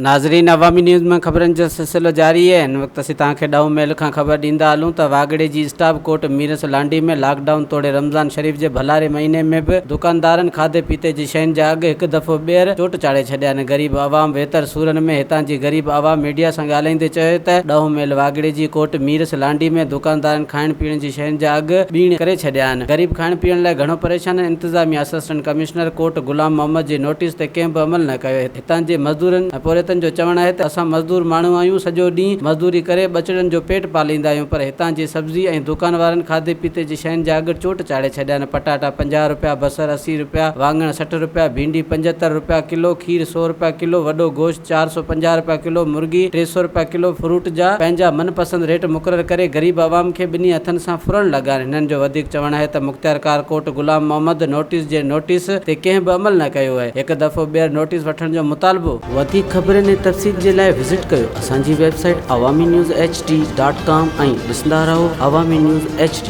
ناظرين عوامي نيوز ۾ خبرن جو سلسلو جاري آهي هن وقت اسين توهان کي ڏهون ميل کان خبر ڏيندا هلون ته واڳڙي جي stop Kot Mirs Landhi ۾ lock down توڙي رمضان شريف جي ڀلاري مهيني ۾ به دڪاندارن کاڌي پيتي جي شين جا اگهه هڪ دفعو ٻيهر چوٽ چاڙهي ڇڏيا آهن غريب عوام ويتر سورن ۾ هتان جي غريب عوام ميڊيا سان ڳالهائيندي چيو ته ڏهون ميل واڳڙي جي ڪوٽ ميرس لانڍي ۾ دڪاندارن کائڻ پيئڻ جي شين جا اگهه ٻيڻ ڪري ڇڏيا آهن غريب کائڻ پيئڻ لاء گهڻو پريشان آهن انتظاميا اسسٽنٽ ڪمشنر ڪوٽ غلام محمد جي نوٽيس تي ڪنهن به عمل نه ڪيو هتان جي مزدورن ۽ پورهيتن جو چوڻ آهي ته اسان مزدور ماڻهو آهيون سڄو ڏينهن مزدوري ڪري ٻچڙن جو پيٽ پاليندا آهيون پر هتان جي سبزي ۽ دڪان وارن کاڌي پيتي جي شين جا اگهه چوٽ چاڙهي ڇڏيا آهن پٽاٽا 50 رپيا بصر 80 رپيا واڱڻ 60 رپيا ڀينڊي 75 رپيا ڪلو کير سو رپيا ڪلو وڏو گوشت 450 رپيا ڪلو مرغي 300 رپيا ڪلو فروٽ جا پنهنجا من پسند ريٽ مقرر ڪري غريب عوام کي ٻنهي هٿن سان ڦرڻ لڳا آهن هنن جو وڌيڪ چوڻ آهي ته مختيارڪار ڪوٽ غلام محمد نوٽيس جي نوٽيس تي ڪنهن به عمل نه ڪيو آهي هڪ دفعو ٻيهر نوٽيس وٺڻ جو مطالبو. وڌيڪ خبرن ۽ تفصيل جي لاء وزٽ ڪيو اسان جي website Awami news H D dot com ۽ ڏسندا رهو عوامي نيوز ايڇ ڊي.